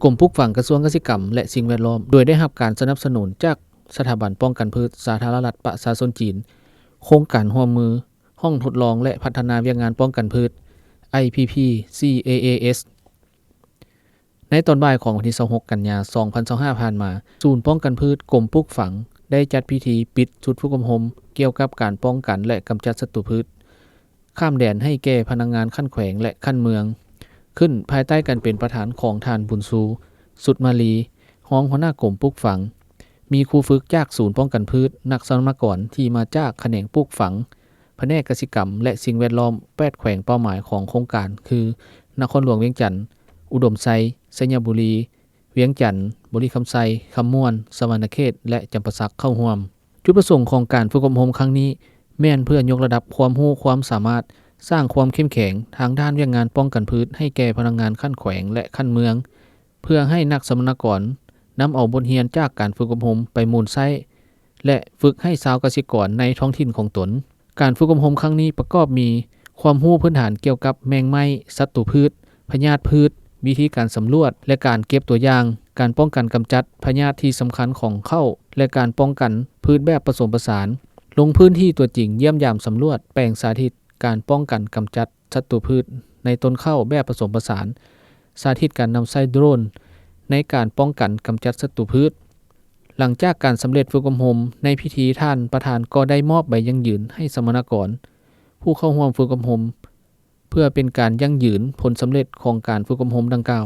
ກົມປູກຝັງ ກະຊວງກະສິກຳ ແລະ ສິ່ງແວດລ້ອມ ໂດຍໄດ້ຮັບການສະໜັບສະໜູນຈາກສະຖາບັນປ້ອງກັນພືດ ສາທາລະນະລັດປະຊາຊົນຈີນ, ໂຄງການຮ່ວມມື ຫ້ອງທົດລອງ ແລະ ພັດທະນາວຽກງານປ້ອງກັນພືດ ໄອພີພີ ຊີເອເອເອສ. ໃນຕອນບ່າຍຂອງວັນທີຊາວຫົກ ກັນຍາ ສອງພັນຊາວຫ້າ ຜ່ານມາ, ສູນປ້ອງກັນພືດ ກົມປູກຝັງ ໄດ້ຈັດພິທີປິດຊຸດຝຶກອົບຮົມກ່ຽວກັບການປ້ອງກັນ ແລະ ກຳຈັດສັດຕູພືດ ຂ້າມແດນໃຫ້ແກ່ພະນັກງານຂັ້ນແຂວງ ແລະ ຂັ້ນເມືອງ ຂຶ້ນພາຍໃຕ້ການເປັນປະທານຂອງທ່ານ ບຸນຊູ ສຸດມາລີ ຮອງຫົວໜ້າກົມປູກຝັງ, ມີຄູຝຶກຈາກສູນປ້ອງກັນພືດ, ນັກສຳມະນາກອນທີ່ມາຈາກຂະແໜງປູກຝັງ, ພະແນກກະສິກຳ ແລະ ສິ່ງແວດລ້ອມ ແປດແຂວງເປົ້າໝາຍຂອງໂຄງການ ຄື ນະຄອນຫຼວງວຽງຈັນ, ອຸດົມໄຊ, ໄຊຍະບູລີ, ວຽງຈັນ, ບໍລິຄຳໄຊ, ຄຳມ່ວນ, ສະຫວັນນະເຂດ ແລະ ຈຳປາສັກ ເຂົ້າຮ່ວມ. ຈຸດປະສົງຂອງການຝຶກອົບຮົມຄັ້ງນີ້ ແມ່ນເພື່ອຍົກລະດັບຄວາມຮູ້ຄວາມສາມາດ, ສ້າງຄວາມເຂັ້ມແຂງທາງດ້ານວຽກງານປ້ອງກັນພືດໃຫ້ແກ່ພະນັກງານຂັ້ນແຂວງ ແລະ ຂັ້ນເມືອງ, ເພື່ອໃຫ້ນັກສຳມະນາກອນນຳເອົາບົດຮຽນຈາກການຝຶກອົບຮົມໄປໝູນໃຊ້ ແລະ ຝຶກໃຫ້ຊາວກະສິກອນໃນທ້ອງຖິ່ນຂອງຕົນ. ການຝຶກອົບຮົມຄັ້ງນີ້ປະກອບມີ ຄວາມຮູ້ພື້ນຖານກ່ຽວກັບແມງໄມ້, ສັດຕູພືດ, ພະຍາດພືດ, ວິທີການສຳຫຼວດ ແລະ ການເກັບຕົວຢ່າງ, ການປ້ອງກັນກຳຈັດພະຍາດທີ່ສຳຄັນຂອງເຂົ້າ ແລະ ການປ້ອງກັນພືດແບບປະສົມປະສານ, ລົງພື້ນທີ່ຕົວຈິງຢ້ຽມຢາມສຳຫຼວດແປງສາທິດການປ້ອງກັນກຳຈັດສັດຕູພືດໃນຕົ້ນເຂົ້າແບບປະສົມປະສານ, ສາທິດການນຳໃຊ້ໂດຣນໃນການປ້ອງກັນກຳຈັດສັດຕູພືດ. ຫຼັງຈາກການສຳເລັດຝຶກອົບຮົມ, ໃນພິທີທ່ານປະທານກໍໄດ້ມອບໃບຢັ້ງຢືນໃຫ້ສຳມະນາກອນຜູ້ເຂົ້າຮ່ວມຝຶກອົບຮົມ ເພື່ອເປັນການຢັ້ງຢືນຜົນສຳເລັດຂອງການຝຶກອົບຮົມດັ່ງກ່າວ.